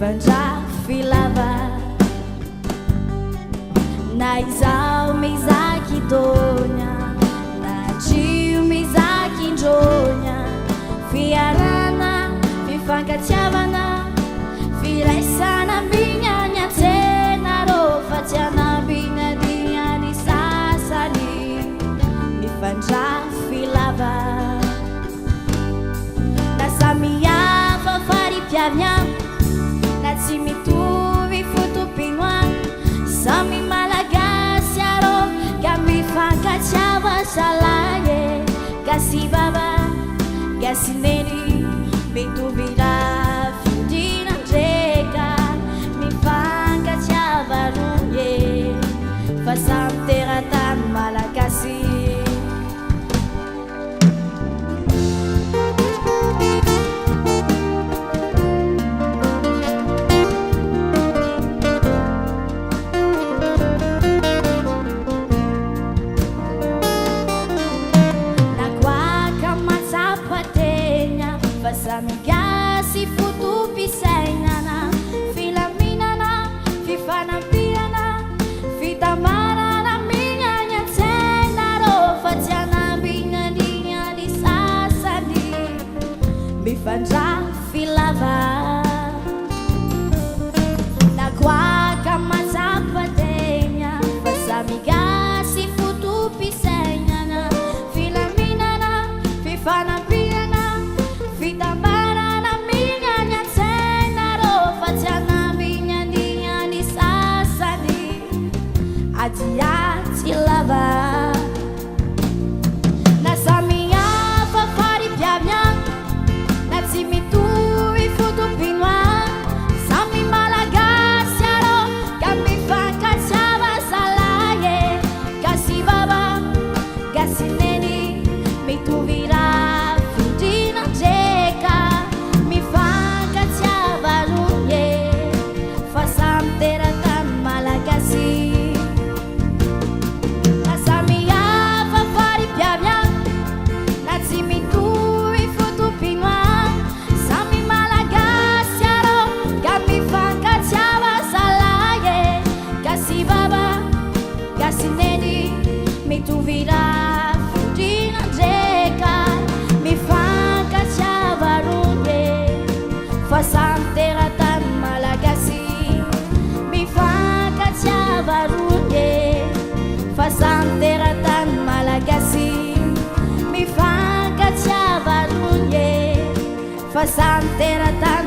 Mifandrafy lava. Na izaho mizaky donia, na trio mizaky indronia. Fiarahana, fifankatiavana, firaisana mignagny an-tsena rô fa tsy anambina diany sasany. Mifandrafy lava. Na samihafa fari-piaviana, na tsy mitovy foto-pinoana, samy Malagasy arô ka mifankatiava zalahy e. Gasy baba, gasy neny, mitovy raha findrina ndreka, mifankatiava rony e, fa samy teratany Malagasy. Na koaka mahatsapa tegna fa samy gasy foto-pisainana, filaminana, fifanampiana, fitambarana mignagny an-tsena rô fa tsy anambinandriany sasany. Mifandrafy lava. Na koaka mahatsapa tegna fa samy gasy foto-pisainana, filaminana, fifanampiana, fitambarana mignagny an-tsena rô fa tsy anambinandriany sasany. Adiaty lava. Na samihafa fari-piaviana, na tsy mitovy foto-pinoana, samy Malagasy arô ka mifankatiava zalahy e. Gasy baba, gasy neny, mitovy raha findrina ndreka, mifankatiava rony e, fa samy teratany Malagasy. Na samihafa fari-piaviana, na tsy mitovy foto-pinoana, samy Malagasy arô ka mifankatiava zalahy e. Gasy baba, gasy neny, mitovy raha findrina ndreka, mifankatiava rony e, fa samy teratany Malagasy. Mifankatiava rony e, fa samy teratany Malagasy. Mifankatiava rony e, fa samy teratany.